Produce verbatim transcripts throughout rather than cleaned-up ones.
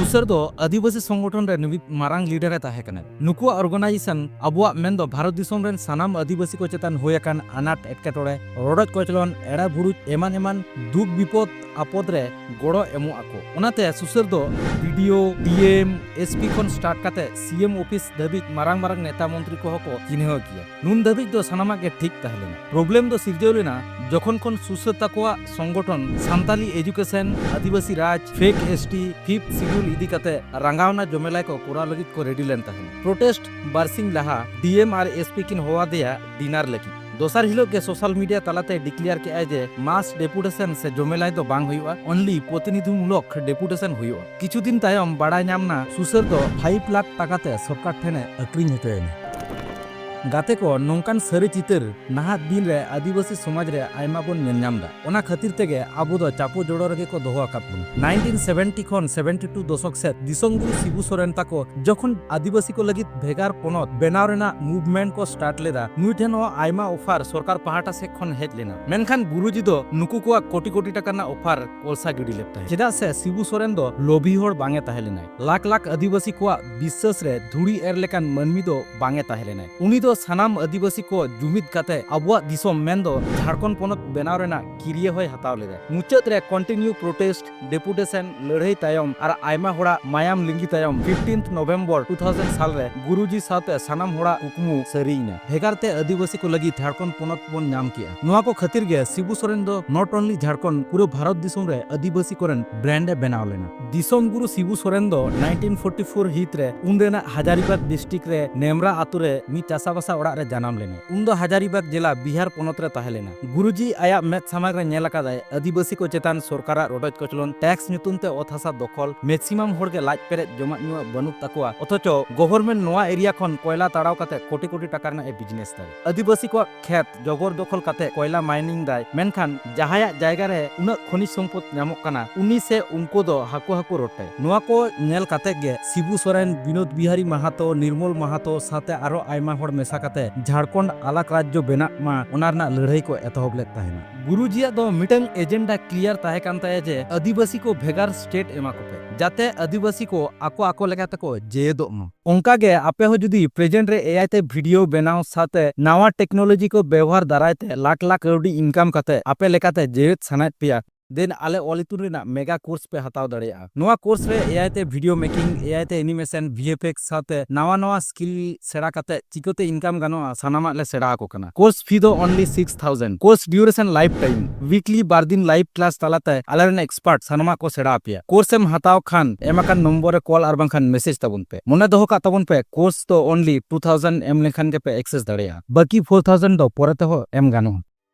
ᱥᱩᱥᱟᱹᱨ ᱫᱚ ᱟᱹᱫᱤᱵᱟᱹᱥᱤ ᱥᱚᱝᱜᱚᱴᱷᱚᱱ ᱨᱮ ᱢᱤᱫ ᱢᱟᱨᱟᱝ ᱞᱤᱰᱟᱨ ᱮ ᱛᱟᱦᱮᱸ ᱠᱟᱱᱟ᱾ ᱱᱩᱠᱩᱣᱟᱜ ᱚᱨᱜᱟᱱᱟᱭᱡᱮᱥᱚᱱ ᱟᱵᱚᱣᱟᱜ ᱢᱮᱱᱫᱚ ᱵᱷᱟᱨᱚᱛ ᱫᱤᱥᱚᱢ ᱨᱮᱱ ᱥᱟᱱᱟᱢ ᱟᱹᱫᱤᱵᱟᱹᱥᱤ ᱠᱚ ᱪᱮᱛᱟᱱ ᱦᱩᱭ ᱟᱠᱟᱱ ᱟᱱᱟᱴ ᱮᱴᱠᱮᱴᱚᱬᱮ, ᱨᱚᱰᱚᱡ ᱠᱚᱪᱞᱚᱱ, ᱮᱲᱟ ᱵᱷᱩᱲᱩᱡ ᱮᱢᱟᱱ ᱮᱢᱟᱱ ᱫᱩᱠ ᱵᱤᱯᱚᱫ ᱟᱯᱚᱫ ᱨᱮ ᱜᱚᱲᱚ ᱮᱢᱚᱜ ᱟᱠᱚ᱾ ᱚᱱᱟᱛᱮ ᱥᱩᱥᱟᱹᱨ ᱫᱚ ᱵᱤ ᱰᱤ ᱳ, ᱰᱤ ᱮᱢ, ᱮᱥ ᱯᱤ ᱠᱷᱚᱱ ᱥᱴᱟᱨᱴ ᱠᱟᱛᱮ ᱥᱤ ᱮᱢ ᱚᱯᱷᱤᱥ ᱫᱷᱟᱹᱵᱤᱡ ᱢᱟᱨᱟᱝ ᱢᱟᱨᱟᱝ ᱱᱮᱛᱟ ᱢᱚᱱᱛᱨᱤ ᱠᱚᱦᱚᱸ ᱠᱚ ᱪᱤᱱᱦᱟᱹᱣ ᱜᱮᱭᱟ᱾ ᱱᱩᱱ ᱫᱷᱟᱹᱵᱤᱡ ᱫᱚ ᱥᱟᱱᱟᱢᱟᱜ ᱜᱮ ᱴᱷᱤᱠ ᱛᱟᱦᱮᱸ ᱞᱮᱱᱟ᱾ ᱯᱨᱚᱵᱞᱮᱢ ᱫᱚ ᱥᱤᱨᱡᱟᱹᱣ ᱞᱮᱱᱟ ᱡᱚᱠᱷᱚᱱ ᱠᱷᱚᱱ ᱥᱩᱥᱟᱹᱨ ᱛᱟᱠᱚᱣᱟᱜ ᱥᱚᱝᱜᱚᱴᱷᱚᱱ Santali education, Adivasi Raj, fake S T, fifth schedule ᱤᱫᱤ ᱠᱟᱛᱮ ᱨᱟᱸᱜᱟᱣᱱᱟ ᱡᱚᱢᱮᱞᱟᱭ ᱠᱚ ᱠᱚᱨᱟᱣ ᱞᱟᱹᱜᱤᱫ ᱠᱚ ᱨᱮᱰᱤ ᱞᱮᱱ ᱛᱟᱦᱮᱸᱫ᱾ ᱯᱨᱚᱴᱮᱥᱴ ᱵᱟᱨᱥᱤᱧ ᱞᱟᱦᱟ ᱰᱤ ᱮᱢ ᱟᱨ ᱮᱥ ᱯᱤ ᱠᱤᱱ ᱦᱚᱦᱚ ᱟᱫᱮᱭᱟ ᱰᱤᱱᱟᱨ ᱞᱟᱹᱜᱤᱫ᱾ ᱫᱚᱥᱟᱨ ᱦᱤᱞᱳᱜ ᱜᱮ ᱥᱳᱥᱟᱞ ᱢᱤᱰᱤᱭᱟ ᱛᱟᱞᱟᱛᱮ ᱰᱤᱠᱞᱮᱭᱟᱨ ᱠᱮᱜᱼᱟᱭ ᱡᱮ ᱢᱟᱥ ᱰᱮᱯᱩᱴᱮᱥᱚᱱ ᱥᱮ ᱡᱚᱢᱮᱞᱟᱭ ᱫᱚ ᱵᱟᱝ ᱦᱩᱭᱩᱜᱼᱟ, ᱚᱱᱞᱤ ᱯᱨᱚᱛᱤᱱᱤᱫᱷᱤᱢᱩᱞᱚᱠ ᱰᱮᱯᱩᱴᱮᱥᱚᱱ ᱦᱩᱭᱩᱜᱼᱟ᱾ ᱠᱤᱪᱷᱩ ᱫᱤᱱ ᱛᱟᱭᱚᱢ ᱵᱟᱲᱟᱭ ᱧᱟᱢ ᱱᱟ ᱥᱩᱥᱟᱹᱨ ᱫᱚ ᱯᱷᱟᱭᱤᱵᱷ ᱞᱟᱠᱷ ᱴᱟᱠᱟ ᱛᱮ ᱥᱚᱨᱠᱟᱨ ᱴᱷᱮᱱᱮ ᱟᱹᱠᱷᱨᱤᱧ ᱦᱚᱪᱚᱭᱮᱱᱟ᱾ ᱜᱟᱛᱮ ᱠᱚ, ᱱᱚᱝᱠᱟᱱ ᱥᱟᱹᱨᱤ ᱪᱤᱛᱟᱹᱨ ᱱᱟᱦᱟᱜ ᱫᱤᱱ ᱨᱮ ᱟᱹᱫᱤᱵᱟᱹᱥᱤ ᱥᱚᱢᱟᱡᱽ ᱨᱮ ᱟᱭᱢᱟ ᱵᱚᱱ ᱧᱮᱞ ᱧᱟᱢ ᱮᱫᱟ᱾ ᱚᱱᱟ ᱠᱷᱟᱹᱛᱤᱨ ᱛᱮᱜᱮ ᱟᱵᱚ ᱫᱚ ᱪᱟᱯᱚ ᱡᱚᱲᱚ ᱨᱮᱜᱮ ᱠᱚ ᱫᱚᱦᱚ ᱟᱠᱟᱫ ᱵᱚᱱᱟ᱾ ᱱᱟᱭᱤᱱᱴᱤᱱ ᱥᱮᱵᱷᱮᱱᱴᱤ ᱠᱷᱚᱱ ᱥᱮᱵᱷᱮᱱᱴᱤ ᱴᱩ ᱫᱚᱥᱚᱠ ᱥᱮᱫ ᱫᱤᱥᱚᱢ ᱜᱩᱨᱩ ᱥᱤᱵᱩ ᱥᱚᱨᱮᱱ ᱛᱟᱠᱚ ᱡᱚᱠᱷᱚᱱ ᱟᱹᱫᱤᱵᱟᱹᱥᱤ ᱠᱚ ᱞᱟᱹᱜᱤᱫ ᱵᱷᱮᱜᱟᱨ ᱯᱚᱱᱚᱛ ᱵᱮᱱᱟᱣ ᱨᱮᱱᱟᱜ ᱢᱩᱵᱷᱢᱮᱱᱴ ᱠᱚ ᱥᱴᱟᱨᱴ ᱞᱮᱫᱟ, ᱱᱩᱭ ᱴᱷᱮᱱ ᱦᱚᱸ ᱟᱭᱢᱟ ᱚᱯᱷᱟᱨ ᱥᱚᱨᱠᱟᱨ ᱯᱟᱦᱴᱟ ᱥᱮᱫ ᱠᱷᱚᱱ ᱦᱮᱡ ᱞᱮᱱᱟ᱾ ᱢᱮᱱᱠᱷᱟᱱ ᱜᱩᱨᱩᱡᱤ ᱫᱚ ᱱᱩᱠᱩ ᱠᱚᱣᱟᱜ ᱠᱳᱴᱤ ᱠᱳᱴᱤ ᱴᱟᱠᱟ ᱨᱮᱱᱟᱜ ᱚᱯᱷᱟᱨ ᱠᱚᱞᱥᱟ ᱜᱤᱰᱤ ᱞᱮᱫ ᱛᱟᱦᱮᱸᱫ᱾ ᱪᱮᱫᱟᱜ ᱥᱮ ᱥᱤᱵᱩ ᱥᱚᱨᱮᱱ ᱫᱚ ᱞᱳᱵᱷᱤ ᱦᱚᱲ ᱵᱟᱝ ᱮ ᱛᱟᱦᱮᱸ ᱞᱮᱱᱟᱭ᱾ ᱞᱟᱠᱷ ᱞᱟᱠᱷ ᱟᱹᱫᱤᱵᱟᱹᱥᱤ ᱠᱚᱣᱟᱜ ᱵᱤᱥᱥᱟᱹᱥ ᱨᱮ ᱫᱷᱩᱲᱤ ᱮᱨ ᱞᱮᱠᱟᱱ ᱢᱟᱹᱱᱢᱤ ᱫᱚ ᱵᱟᱝ ᱮ ᱛᱟᱦᱮᱸ ᱞᱮᱱᱟᱭ᱾ ᱩᱱᱤ ᱫᱚ ᱥᱟᱱᱟᱢ ᱟᱹᱫᱤᱵᱟᱹᱥᱤ ᱠᱚ ᱡᱩᱢᱤᱫ ᱠᱟᱛᱮ ᱟᱵᱚᱣᱟᱜ ᱫᱤᱥᱚᱢ ᱢᱮᱱᱫᱚ ᱡᱷᱟᱲᱠᱷᱚᱸᱰ ᱯᱚᱱᱚᱛ ᱵᱮᱱᱟᱣ ᱨᱮᱱᱟᱜ ᱠᱤᱨᱤᱭᱟᱹ ᱦᱚᱸᱭ ᱦᱟᱛᱟᱣ ᱞᱮᱫᱟ᱾ ᱢᱩᱪᱟᱹᱫ ᱨᱮ ᱠᱚᱱᱴᱤᱱᱤᱭᱩ ᱯᱨᱚᱴᱮᱥᱴ, ᱰᱮᱯᱩᱴᱮᱥᱚᱱ, ᱞᱟᱹᱲᱦᱟᱹᱭ ᱛᱟᱭᱚᱢ ᱟᱨ ᱟᱭᱢᱟ ᱦᱚᱲᱟᱜ ᱢᱟᱭᱟᱢ ᱞᱤᱸᱜᱤ ᱛᱟᱭᱚᱢ ᱯᱷᱤᱯᱴᱤᱱᱛᱷ ᱱᱚᱵᱷᱮᱢᱵᱚᱨ ᱴᱩ ᱛᱷᱟᱣᱡᱮᱱᱰ ᱥᱟᱞ ᱨᱮ ᱜᱩᱨᱩᱡᱤ ᱥᱟᱶᱛᱮ ᱥᱟᱱᱟᱢ ᱦᱚᱲᱟᱜ ᱠᱩᱠᱢᱩ ᱥᱟᱹᱨᱤᱭᱮᱱᱟ᱾ ᱵᱷᱮᱜᱟᱨ ᱛᱮ ᱟᱹᱫᱤᱵᱟᱹᱥᱤ ᱠᱚ ᱞᱟᱹᱜᱤᱫ ᱡᱷᱟᱲᱠᱷᱚᱸᱰ ᱯᱚᱱᱚᱛ ᱵᱚᱱ ᱧᱟᱢ ᱠᱮᱜᱼᱟ᱾ ᱱᱚᱣᱟ ᱠᱚ ᱠᱷᱟᱹᱛᱤᱨ ᱜᱮ ᱥᱤᱵᱩ ᱥᱚᱨᱮᱱ ᱫᱚ not only ᱡᱷᱟᱲᱠᱷᱚᱸᱰ, ᱯᱩᱨᱟᱹ ᱵᱷᱟᱨᱚᱛ ᱫᱤᱥᱚᱢ ᱨᱮ ᱟᱹᱫᱤᱵᱟᱹᱥᱤ ᱠᱚᱨᱮᱱ ᱵᱨᱟᱱᱰ ᱮ ᱵᱮᱱᱟᱣ ᱞᱮᱱᱟ᱾ ᱫᱤᱥᱚᱢ ᱜᱩᱨᱩ ᱥᱤᱵᱩ ᱥᱚᱨᱮᱱ ᱫᱚ ᱱᱟᱭᱤᱱᱴᱤᱱ ᱯᱷᱳᱨᱴᱤ ᱯᱷᱳᱨ ᱦᱤᱛ ᱨᱮ ᱩᱱ ᱨᱮᱱᱟᱜ ᱦᱟᱡᱟᱨᱤᱵᱟᱜᱽ ᱰᱤᱥᱴᱨᱤᱠᱴ ᱨᱮ ᱱᱮᱢᱨᱟ ᱟᱛᱳ ᱨᱮ ᱢᱤᱫ ᱪᱟᱥᱟᱵᱟᱥᱟ ᱚᱲᱟᱜ ᱨᱮ ᱡᱟᱱᱟᱢ ᱞᱮᱱᱟᱭ᱾ ᱩᱱ ᱫᱚ ᱦᱟᱡᱟᱨᱤᱵᱟᱜᱽ ᱡᱮᱞᱟ ᱵᱤᱦᱟᱨ ᱯᱚᱱᱚᱛ ᱨᱮ ᱛᱟᱦᱮᱸ ᱞᱮᱱᱟ᱾ ᱜᱩᱨᱩᱡᱤ ᱟᱭᱟᱜ ᱢᱮᱫ ᱥᱟᱢᱟᱝ ᱨᱮ ᱧᱮᱞ ᱟᱠᱟᱫᱟᱭ ᱟᱹᱫᱤᱵᱟᱹᱥᱤ ᱠᱚ ᱪᱮᱛᱟᱱ ᱥᱚᱨᱠᱟᱨᱟᱜ ᱨᱚᱰᱚᱡ ᱠᱚᱪᱞᱚᱱ, ᱴᱮᱠᱥ ᱧᱩᱛᱩᱢ ᱛᱮ ᱚᱛ ᱦᱟᱥᱟ ᱫᱚᱠᱷᱚᱞ, ᱢᱮᱠᱥᱤᱢᱟᱢ ᱦᱚᱲ ᱜᱮ ᱞᱟᱡ ᱯᱮᱨᱮᱡ ᱡᱚᱢᱟᱜ ᱧᱩᱣᱟᱜ ᱵᱟᱹᱱᱩᱜ ᱛᱟᱠᱚᱣᱟ, ᱚᱛᱷᱚᱪᱚ ᱜᱚᱵᱷᱚᱨᱢᱮᱱᱴ ᱱᱚᱣᱟ ᱮᱨᱤᱭᱟ ᱠᱷᱚᱱ ᱠᱚᱭᱞᱟ ᱛᱟᱲᱟᱣ ᱠᱟᱛᱮ ᱠᱳᱴᱤ ᱠᱳᱴᱤ ᱴᱟᱠᱟ ᱨᱮᱱᱟᱜ ᱮ ᱵᱤᱡᱽᱱᱮᱥ ᱫᱟᱭ᱾ ᱟᱹᱫᱤᱵᱟᱹᱥᱤ ᱠᱚᱣᱟᱜ ᱠᱷᱮᱛ ᱡᱚᱵᱚᱨ ᱫᱚᱠᱷᱚᱞ ᱠᱟᱛᱮ ᱠᱚᱭᱞᱟ ᱢᱟᱭᱱᱤᱝ ᱫᱟᱭ, ᱢᱮᱱᱠᱷᱟᱱ ᱡᱟᱦᱟᱸᱭᱟᱜ ᱡᱟᱭᱜᱟ ᱨᱮ ᱩᱱᱟᱹᱜ ᱠᱷᱚᱱᱤᱡᱽ ᱥᱚᱢᱯᱚᱫ ᱧᱟᱢᱚᱜ ᱠᱟᱱᱟ, ᱩᱱᱤ ᱥᱮ ᱩᱱᱠᱩ ᱫᱚ ᱦᱟᱹᱠᱩ ᱦᱟᱹᱠᱩ ᱨᱚᱴᱮ᱾ ᱱᱚᱣᱟ ᱠᱚ ᱧᱮᱞ ᱠᱟᱛᱮ ᱜᱮ ᱥᱤᱵᱩ ᱥᱚᱨᱮᱱ, ᱵᱤᱱᱳᱫ ᱵᱤᱦᱟᱨᱤ ᱢᱟᱦᱟᱛᱚ, ᱱᱤᱨᱢᱚᱞ ᱢᱟᱦᱟᱛᱚ ᱥᱟᱶᱛᱮ ᱟᱨᱚ ᱟᱭᱢᱟ ᱦᱚᱲ ᱢᱮᱥᱟ ᱠᱟᱛᱮ ᱡᱷᱟᱲᱠᱷᱚᱸᱰ ᱟᱞᱟᱜᱽ ᱨᱟᱡᱽᱡᱚ ᱵᱮᱱᱟᱜ ᱢᱟ, ᱚᱱᱟ ᱨᱮᱱᱟᱜ ᱞᱟᱹᱲᱦᱟᱹᱭ ᱠᱚ ᱮᱛᱚᱦᱚᱵ ᱞᱮᱫ ᱛᱟᱦᱮᱱᱟ᱾ ᱜᱩᱨᱩᱡᱤᱭᱟᱜ ᱫᱚ ᱢᱤᱫᱴᱟᱝ ᱮᱡᱮᱱᱰᱟ ᱠᱞᱤᱭᱟᱨ ᱛᱟᱦᱮᱸ ᱠᱟᱱ ᱛᱟᱭᱟ ᱡᱮ ᱟᱹᱫᱤᱵᱟᱹᱥᱤ ᱠᱚ ᱵᱷᱮᱜᱟᱨ ᱥᱴᱮᱴ ᱮᱢᱟ ᱠᱚᱯᱮ, ᱡᱟᱛᱮ ᱟᱹᱫᱤᱵᱟᱹᱥᱤ ᱠᱚ ᱟᱠᱚ ᱟᱠᱚ ᱞᱮᱠᱟ ᱛᱮᱠᱚ ᱡᱮᱭᱮᱫᱚᱜ ᱢᱟ᱾ ᱚᱱᱠᱟ ᱜᱮ ᱟᱯᱮ ᱦᱚᱸ ᱡᱩᱫᱤ ᱯᱨᱮᱡᱮᱱᱴ ᱨᱮ ᱮ ᱟᱭ ᱛᱮ ᱵᱷᱤᱰᱤᱭᱳ ᱵᱮᱱᱟᱣ ᱥᱟᱶᱛᱮ ᱱᱟᱣᱟ ᱴᱮᱠᱱᱳᱞᱚᱡᱤ ᱠᱚ ᱵᱮᱣᱦᱟᱨ ᱫᱟᱨᱟᱭ ᱛᱮ ᱞᱟᱠᱷ ᱞᱟᱠᱷ ᱠᱟᱹᱣᱰᱤ ᱤᱱᱠᱟᱢ ᱠᱟᱛᱮ ᱟᱯᱮ ᱞᱮᱠᱟᱛᱮ ᱡᱮᱣᱮᱫ ᱥᱟᱱᱟᱭᱮᱫ ᱯᱮᱭᱟ, ᱫᱮᱱ ᱟᱞᱮ ᱚᱞ ᱤᱛᱩᱱ ᱨᱮᱱᱟᱜ ᱢᱮᱜᱟ ᱠᱳᱨᱥ ᱯᱮ ᱦᱟᱛᱟᱣ ᱫᱟᱲᱮᱭᱟᱜᱼᱟ᱾ ᱱᱚᱣᱟ ᱠᱳᱨᱥ ᱨᱮ ᱮ ᱟᱭ ᱛᱮ ᱵᱷᱤᱰᱤᱭᱳ ᱢᱮᱠᱤᱝ, ᱮ ᱟᱭ ᱛᱮ ᱮᱱᱤᱢᱮᱥᱚᱱ, ᱵᱷᱤ ᱮᱯᱷ ᱮᱠᱥ ᱥᱟᱶᱛᱮ ᱱᱟᱣᱟ ᱱᱟᱣᱟ ᱥᱠᱤᱞ ᱥᱮᱬᱟ ᱠᱟᱛᱮ ᱪᱤᱠᱟᱹᱛᱮ ᱤᱱᱠᱟᱢ ᱜᱟᱱᱚᱜᱼᱟ, ᱥᱟᱱᱟᱢᱟᱜ ᱞᱮ ᱥᱮᱬᱟ ᱟᱠᱚ ᱠᱟᱱᱟ᱾ ᱠᱳᱨᱥ ᱯᱷᱤ ᱫᱚ only six thousand᱾ Course duration lifetime, weekly ᱵᱟᱨ ᱫᱤᱱ ᱞᱟᱭᱤᱵᱷ ᱠᱞᱟᱥ ᱛᱟᱞᱟᱛᱮ ᱟᱞᱮᱨᱮᱱ ᱮᱠᱥᱯᱟᱨᱴ ᱥᱟᱱᱟᱢᱟᱜ ᱠᱚ ᱥᱮᱬᱟ ᱟᱯᱮᱭᱟ᱾ ᱠᱳᱨᱥ ᱮᱢ ᱦᱟᱛᱟᱣ ᱠᱷᱟᱱ ᱮᱢ ᱟᱠᱟᱱ ᱱᱚᱢᱵᱚᱨ ᱨᱮ ᱠᱚᱞ ᱟᱨ ᱵᱟᱝᱠᱷᱟᱱ ᱢᱮᱥᱮᱡᱽ ᱛᱟᱵᱚᱱ ᱯᱮ᱾ ᱢᱚᱱᱮ ᱫᱚᱦᱚ ᱠᱟᱜ ᱛᱟᱵᱚᱱ ᱯᱮ, ᱠᱳᱨᱥ ᱫᱚ only two thousand ᱮᱢ ᱞᱮᱠᱷᱟᱱ ᱜᱮᱯᱮ ᱮᱠᱥᱮᱥ ᱫᱟᱲᱮᱭᱟᱜᱼᱟ, ᱵᱟᱹᱠᱤ four thousand ᱫᱚ ᱯᱚᱨᱮ ᱛᱮᱦᱚᱸ ᱮᱢ ᱜᱟᱱᱚᱜᱼᱟ᱾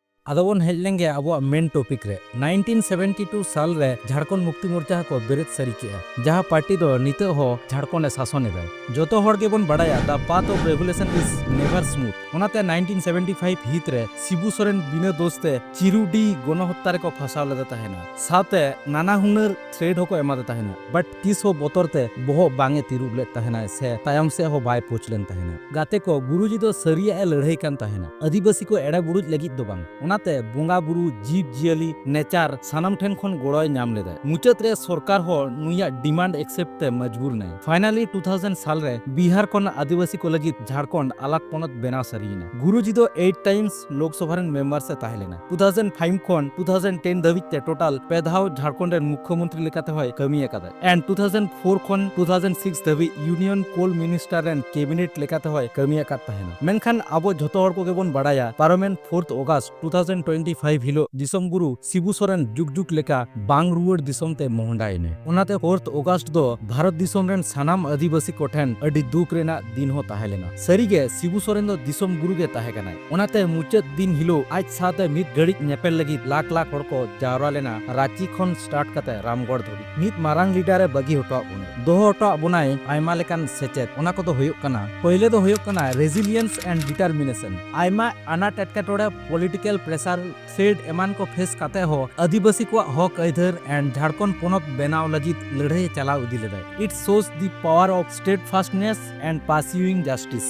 ᱟᱫᱚ ᱵᱚᱱ ᱦᱮᱡ ᱞᱮᱱ ᱜᱮ ᱟᱵᱚᱣᱟᱜ ᱢᱮᱱ ᱴᱚᱯᱤᱠ ᱨᱮ᱾ ᱱᱟᱭᱤᱱᱴᱤᱱ ᱥᱮᱵᱷᱮᱱᱴᱤ ᱴᱩ ᱥᱟᱞ ᱨᱮ ᱡᱷᱟᱲᱠᱷᱚᱸᱰ ᱢᱩᱠᱛᱤ ᱢᱳᱨᱪᱟ ᱦᱚᱸᱠᱚ ᱵᱮᱨᱮᱫ ᱥᱟᱹᱨᱤ ᱠᱮᱜᱼᱟ, ᱡᱟᱦᱟᱸ ᱯᱟᱨᱴᱤ ᱫᱚ ᱱᱤᱛᱚᱜ ᱦᱚᱸ ᱡᱷᱟᱲᱠᱷᱚᱸᱰ ᱮ ᱥᱟᱥᱚᱱ ᱮᱫᱟᱭ᱾ ᱡᱚᱛᱚ ᱦᱚᱲ ᱜᱮᱵᱚᱱ ᱵᱟᱲᱟᱭᱟ, the path of revolution is never smooth᱾ ᱚᱱᱟᱛᱮ ᱱᱟᱭᱤᱱᱴᱤᱱ ᱥᱮᱵᱷᱮᱱᱴᱤ ᱯᱷᱟᱭᱤᱵᱷ ᱦᱤᱛ ᱨᱮ ᱥᱤᱵᱩ ᱥᱚᱨᱮᱱ ᱵᱤᱱᱟᱹ ᱫᱳᱥ ᱛᱮ ᱪᱤᱨᱩᱰᱤ ᱜᱚᱱᱚᱦᱚᱛᱛᱟ ᱨᱮᱠᱚ ᱯᱷᱟᱸᱥᱟᱣ ᱞᱮᱫᱮ ᱛᱟᱦᱮᱱᱟ, ᱥᱟᱶᱛᱮ ᱱᱟᱱᱟ ᱦᱩᱱᱟᱹᱨ ᱛᱷᱨᱮᱴ ᱦᱚᱸᱠᱚ ᱮᱢᱟᱫᱮ ᱛᱟᱦᱮᱱᱟ, ᱵᱟᱴ ᱛᱤᱥ ᱦᱚᱸ ᱵᱚᱛᱚᱨ ᱛᱮ ᱵᱚᱦᱚᱜ ᱵᱟᱝ ᱮ ᱛᱤᱨᱩᱵ ᱞᱮᱫ ᱛᱟᱦᱮᱱᱟᱭ ᱥᱮ ᱛᱟᱭᱚᱢ ᱥᱮᱫ ᱦᱚᱸ ᱵᱟᱭ ᱯᱩᱪ ᱞᱮᱱ ᱛᱟᱦᱮᱱᱟ᱾ ᱜᱟᱛᱮ ᱠᱚ, ᱜᱩᱨᱩᱡᱤ ᱫᱚ ᱥᱟᱹᱨᱤᱭᱟᱜ ᱮ ᱞᱟᱹᱲᱦᱟᱹᱭ ᱠᱟᱱ ᱛᱟᱦᱮᱱᱟ, ᱟᱹᱫᱤᱵᱟᱹᱥᱤ ᱠᱚ ᱮᱲᱮ ᱵᱩᱲᱩᱡ ᱞᱟᱹᱜᱤᱫ ᱫᱚ ᱵᱟᱝ᱾ ᱚᱱᱟᱛᱮ ᱵᱚᱸᱜᱟ ᱵᱩᱨᱩ, ᱡᱤᱵᱽ ᱡᱤᱭᱟᱹᱞᱤ, ᱱᱮᱪᱟᱨ ᱥᱟᱱᱟᱢ ᱴᱷᱮᱱ ᱠᱷᱚᱱ ᱜᱚᱲᱚᱭ ᱧᱟᱢ ᱞᱮᱫᱟᱭ᱾ ᱢᱩᱪᱟᱹᱫ ᱨᱮ ᱥᱚᱨᱠᱟᱨ ᱦᱚᱸ ᱱᱩᱭᱟᱜ ᱰᱤᱢᱟᱱᱰ ᱮᱠᱥᱮᱯᱴ ᱛᱮ ᱢᱚᱡᱽᱵᱩᱨ ᱱᱟᱭ᱾ ᱯᱷᱟᱭᱱᱟᱞᱤ ᱴᱩ ᱛᱷᱟᱣᱡᱮᱱᱰ ᱥᱟᱞ ᱨᱮ ᱵᱤᱦᱟᱨ ᱠᱷᱚᱱ ᱟᱹᱫᱤᱵᱟᱹᱥᱤ ᱠᱚ ᱞᱟᱹᱜᱤᱫ ᱡᱷᱟᱲᱠᱷᱚᱸᱰ ᱟᱞᱟᱜᱽ ᱯᱚᱱᱚᱛ ᱵᱮᱱᱟᱣ ᱥᱟᱹᱨᱤᱭᱮᱱᱟ᱾ ᱜᱩᱨᱩᱡᱤ ᱫᱚ ᱮᱭᱤᱴ ᱴᱟᱭᱤᱢᱥ ᱞᱳᱠᱥᱚᱵᱷᱟ ᱨᱮᱱ ᱢᱮᱢᱵᱟᱨ ᱮ ᱛᱟᱦᱮᱸ ᱞᱮᱱᱟ᱾ ᱴᱩ ᱛᱷᱟᱣᱡᱮᱱᱰ ᱯᱷᱟᱭᱤᱵᱷ ᱠᱷᱚᱱ ᱴᱩ ᱛᱷᱟᱣᱡᱮᱱᱰ ᱴᱮᱱ ᱫᱷᱟᱹᱵᱤᱡ ᱛᱮ ᱴᱳᱴᱟᱞ ᱯᱮ ᱫᱷᱟᱣ ᱡᱷᱟᱲᱠᱷᱚᱸᱰ ᱨᱮᱱ ᱢᱩᱠᱠᱷᱚ ᱢᱚᱱᱛᱨᱤ ᱞᱮᱠᱟᱛᱮ ᱦᱚᱸᱭ ᱠᱟᱹᱢᱤ ᱟᱠᱟᱫᱟ᱾ And ᱴᱩ ᱛᱷᱟᱣᱡᱮᱱᱰ ᱯᱷᱳᱨ ᱠᱷᱚᱱ ᱴᱩ ᱛᱷᱟᱣᱡᱮᱱᱰ ᱥᱤᱠᱥ ᱫᱷᱟᱹᱵᱤᱡ ᱤᱭᱩᱱᱤᱭᱚᱱ ᱠᱳᱞ ᱢᱤᱱᱤᱥᱴᱟᱨ ᱨᱮᱱ ᱠᱮᱵᱤᱱᱮᱴ ᱞᱮᱠᱟᱛᱮ ᱦᱚᱸᱭ ᱠᱟᱹᱢᱤ ᱟᱠᱟᱫ ᱛᱟᱦᱮᱱᱟ᱾ ᱢᱮᱱᱠᱷᱟᱱ ᱟᱵᱚ ᱡᱷᱚᱛᱚ ᱦᱚᱲ ᱠᱚᱜᱮ ᱵᱚᱱ ᱵᱟᱲᱟᱭᱟ, ᱯᱟᱨᱚᱢᱮᱱ fourth August two thousand twenty five ᱦᱤᱞᱳᱜ ᱫᱤᱥᱚᱢ ᱜᱩᱨᱩ ᱥᱤᱵᱩ ᱥᱚᱨᱮᱱ ᱡᱩᱜᱽ ᱡᱩᱜᱽ ᱞᱮᱠᱟ ᱵᱟᱝ ᱨᱩᱣᱟᱹᱲ ᱫᱤᱥᱚᱢ ᱛᱮ ᱢᱚᱦᱰᱟᱭᱮᱱᱟᱭ᱾ ᱚᱱᱟᱛᱮ ᱯᱷᱳᱨᱛᱷ ᱚᱜᱟᱥᱴ ᱫᱚ ᱵᱷᱟᱨᱚᱛ ᱫᱤᱥᱚᱢ ᱨᱮᱱ ᱥᱟᱱᱟᱢ ᱟᱹᱫᱤᱵᱟᱹᱥᱤ ᱠᱚᱴᱷᱮᱱ ᱟᱹᱰᱤ ᱫᱩᱠ ᱨᱮᱱᱟᱜ ᱫᱤᱱ ᱦᱚᱸ ᱛᱟᱦᱮᱸ ᱞᱮᱱᱟ᱾ ᱥᱟᱹᱨᱤᱜᱮ, ᱥᱤᱵᱩ ᱥᱚᱨᱮᱱ ᱫᱚ ᱫᱤᱥᱚᱢ ᱜᱩᱨᱩ ᱜᱮ ᱛᱟᱦᱮᱸ ᱠᱟᱱᱟᱭ᱾ ᱚᱱᱟᱛᱮ ᱢᱩᱪᱟᱹᱫ ᱫᱤᱱ ᱦᱤᱞᱳᱜ ᱟᱡ ᱥᱟᱶᱛᱮ ᱢᱤᱫ ᱜᱷᱟᱹᱲᱤᱡ ᱧᱮᱯᱮᱞ ᱞᱟᱹᱜᱤᱫ ᱞᱟᱠᱷ ᱞᱟᱠᱷ ᱦᱚᱲ ᱠᱚ ᱡᱟᱣᱨᱟ ᱞᱮᱱᱟ, ᱨᱟᱸᱪᱤ ᱠᱷᱚᱱ ᱥᱴᱟᱨᱴ ᱠᱟᱛᱮ ᱨᱟᱢᱜᱚᱲ ᱫᱷᱟᱹᱵᱤᱡ᱾ ᱢᱤᱫ ᱢᱟᱨᱟᱝ ᱞᱤᱰᱟᱨ ᱮ ᱵᱟᱹᱜᱤ ᱦᱚᱴᱚᱣᱟᱜ ᱵᱚᱱᱟᱭ, ᱫᱚᱦᱚ ᱦᱚᱴᱚᱣᱟᱜ ᱵᱚᱱᱟᱭ ᱟᱭᱢᱟ ᱞᱮᱠᱟᱱ ᱥᱮᱪᱮᱫ᱾ ᱚᱱᱟ ᱠᱚᱫᱚ ᱦᱩᱭᱩᱜ ᱠᱟᱱᱟ, ᱯᱳᱭᱞᱳ ᱫᱚ ᱦᱩᱭᱩᱜ ᱠᱟᱱᱟ resilience and determination᱾ ᱟᱭᱢᱟ ᱟᱱᱟᱴ ᱮᱴᱠᱮᱴᱚᱬᱮ, ᱯᱚᱞᱤᱴᱤᱠᱟᱞ ᱯᱨᱮᱥᱟᱨ, ᱛᱷᱨᱮᱴ ᱮᱢᱟᱱ ᱠᱚ ᱯᱷᱮᱥ ᱠᱟᱛᱮ ᱦᱚᱸ ᱟᱹᱫᱤᱵᱟᱹᱥᱤ ᱠᱚᱣᱟᱜ ᱦᱚᱠ ᱟᱹᱭᱫᱟᱹᱨ and ᱡᱷᱟᱲᱠᱷᱚᱸᱰ ᱯᱚᱱᱚᱛ ᱵᱮᱱᱟᱣ ᱞᱟᱹᱜᱤᱫ ᱞᱟᱹᱲᱦᱟᱹᱭ ᱮ ᱪᱟᱞᱟᱣ ᱤᱫᱤ ᱞᱮᱫᱟᱭ᱾ It shows the power of steadfastness and pursuing justice᱾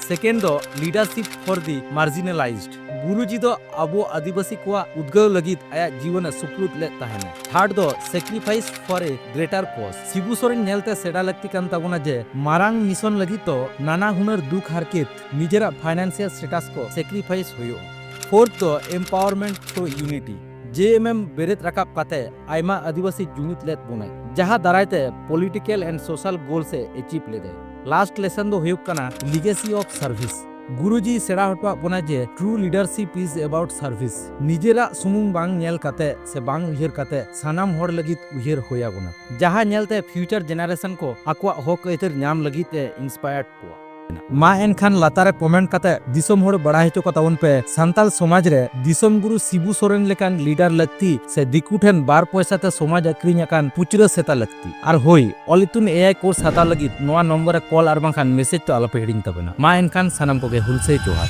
Second ᱫᱚ Leadership for the Marginalized. Guruji ᱫᱚ ᱟᱵᱚ ᱟᱹᱫᱤᱵᱟᱹᱥᱤ ᱠᱚᱣᱟᱜ ᱩᱫᱽᱜᱟᱹᱣ ᱞᱟᱹᱜᱤᱫ ᱟᱭᱟᱜ ᱡᱤᱭᱚᱱ ᱮ ᱥᱩᱯᱨᱩᱫ ᱞᱮᱫ ᱛᱟᱦᱮᱱᱟ᱾ Third ᱫᱚ Sacrifice for a Greater Cause. ᱥᱤᱵᱩ ᱥᱚᱨᱮᱱ ᱧᱮᱞᱛᱮ ᱥᱮᱬᱟ ᱞᱟᱹᱠᱛᱤ ᱠᱟᱱ ᱛᱟᱵᱚᱱᱟ ᱡᱮ ᱢᱟᱨᱟᱝ ᱢᱤᱥᱚᱱ ᱞᱟᱹᱜᱤᱫ ᱫᱚ ᱱᱟᱱᱟ ᱦᱩᱱᱟᱹᱨ ᱫᱩᱠ ᱦᱟᱨᱠᱮᱛ, ᱱᱤᱡᱮᱨᱟᱜ financial status ᱠᱚ sacrifice ᱦᱩᱭᱩᱜᱼᱟ᱾ Fourth ᱫᱚ Empowerment Through Unity. ᱡᱮ ᱮᱢ ᱮᱢ ᱵᱮᱨᱮᱫ ᱨᱟᱠᱟᱵ ᱠᱟᱛᱮ ᱟᱭᱢᱟ ᱟᱹᱫᱤᱵᱟᱹᱥᱤ ᱡᱩᱢᱤᱫ ᱞᱮᱫ ᱵᱚᱱᱟᱭ, ᱡᱟᱦᱟᱸ ᱫᱟᱨᱟᱭ ᱛᱮ political and social goals A achieve ᱞᱮᱫᱟᱭ᱾ Last lesson ᱫᱚ ᱦᱩᱭᱩᱜ ᱠᱟᱱᱟ Legacy of Service. ᱜᱩᱨᱩᱡᱤ ᱥᱮᱬᱟ ᱦᱚᱴᱚᱣᱟᱜ ᱵᱚᱱᱟ ᱡᱮ true leadership is about service. ᱱᱤᱡᱮᱨᱟᱜ ᱥᱩᱢᱩᱝ ᱵᱟᱝ ᱧᱮᱞ ᱠᱟᱛᱮ ᱥᱮ ᱵᱟᱝ ᱩᱭᱦᱟᱹᱨ ᱠᱟᱛᱮ ᱥᱟᱱᱟᱢ ᱦᱚᱲ ᱞᱟᱹᱜᱤᱫ ᱩᱭᱦᱟᱹᱨ ᱦᱩᱭ ᱟᱵᱚᱱᱟ, ᱡᱟᱦᱟᱸ ᱧᱮᱞᱛᱮ future generation ᱠᱚ ᱟᱠᱚᱣᱟᱜ ᱦᱚᱠ ᱟᱹᱭᱫᱟᱹᱨ ᱧᱟᱢ ᱞᱟᱹᱜᱤᱫ ᱮ inspired ᱠᱚᱣᱟ᱾ ᱢᱟ ᱮᱱᱠᱷᱟᱱ ᱞᱟᱛᱟᱨ ᱨᱮ comment ᱠᱟᱛᱮ ᱫᱤᱥᱚᱢ ᱦᱚᱲ ᱵᱟᱲᱟᱭ ᱦᱚᱪᱚ ᱠᱚ ᱛᱟᱵᱚᱱ ᱯᱮ, ᱥᱟᱱᱛᱟᱲ ᱥᱚᱢᱟᱡᱽ ᱨᱮ ᱫᱤᱥᱚᱢ ᱜᱩᱨᱩ ᱥᱤᱵᱩ ᱥᱚᱨᱮᱱ ᱞᱮᱠᱟᱱ leader ᱞᱟᱹᱠᱛᱤ ᱥᱮ ᱫᱤᱠᱩ ᱴᱷᱮᱱ ᱵᱟᱨ ᱯᱚᱭᱥᱟ ᱛᱮ ᱥᱚᱢᱟᱡᱽ ᱟᱹᱠᱷᱨᱤᱧ ᱟᱠᱟᱱ ᱯᱩᱪᱨᱟᱹ ᱥᱮᱛᱟ ᱞᱟᱹᱠᱛᱤ᱾ ᱟᱨ ᱦᱳᱭ, ᱚᱞ ᱤᱛᱩᱱ A I course ᱦᱟᱛᱟᱣ ᱞᱟᱹᱜᱤᱫ ᱱᱚᱣᱟ ᱱᱚᱢᱵᱚᱨ ᱨᱮ call ᱟᱨ ᱵᱟᱝᱠᱷᱟᱱ message ᱫᱚ ᱟᱞᱚᱯᱮ ᱦᱤᱲᱤᱧ ᱛᱟᱵᱚᱱᱟ᱾ ᱢᱟ ᱮᱱᱠᱷᱟᱱ ᱥᱟᱱᱟᱢ ᱠᱚᱜᱮ ᱦᱩᱞᱥᱟᱹᱭ ᱡᱚᱦᱟᱨ᱾